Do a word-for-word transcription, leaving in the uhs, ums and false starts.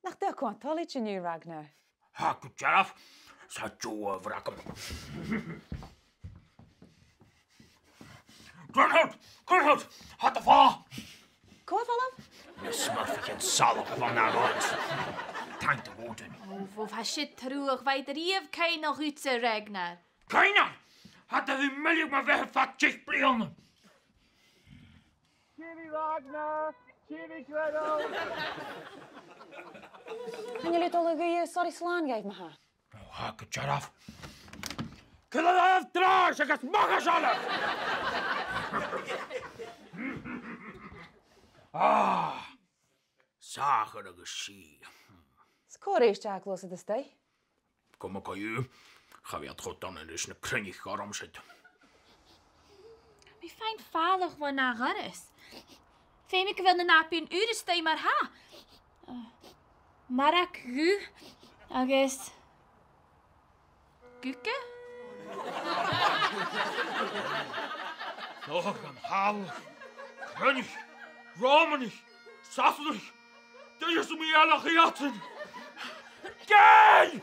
Nach do chuan toilichte an-diugh, Ragnar? Tha gu dearbh. 'S e deagh adhbhar agam. Grunhilde! Grunhilde! Tha iad a' falbh! Cò a' falbh? Na Smurfaichean salach bhon a' ghoireas. Taing do Odin. Ò, bhò, tha siud truagh, bha iad a-riamh a' cuimhneachadh dhutsa, Ragnar. Cuimhneachadh? Tha iad air am milleadh mu bheatha fad deich bliadhna. Tìoraidh Ragnar! Tìoraidh Gretel! Chan eil thu a' dol a ghuidhe sòiridh slàn dhaibh ma-thà? Ò, tha gu dearbh. Cuir air ais drathais agus mac a' seile! Ah! Sàmhchair agus sìth. 'S cò a-rèist a ghlùsaidh iad a-staigh? Coma co-dhiù, cha bhi iad cho dona ris na cruinnich ghorm siud. Tha mi a' faighinn fàileadh bhon a' ghoireas. Feumaidh gu bheil na nàbaidhean ùra a-staigh mar-thà. Marag dhubh agus guga? Dòigh an Chàrlaich, Cruinnich, Ròmanach, Sasannach, dè as urrainn dhomh a chì iadsan? Gèin!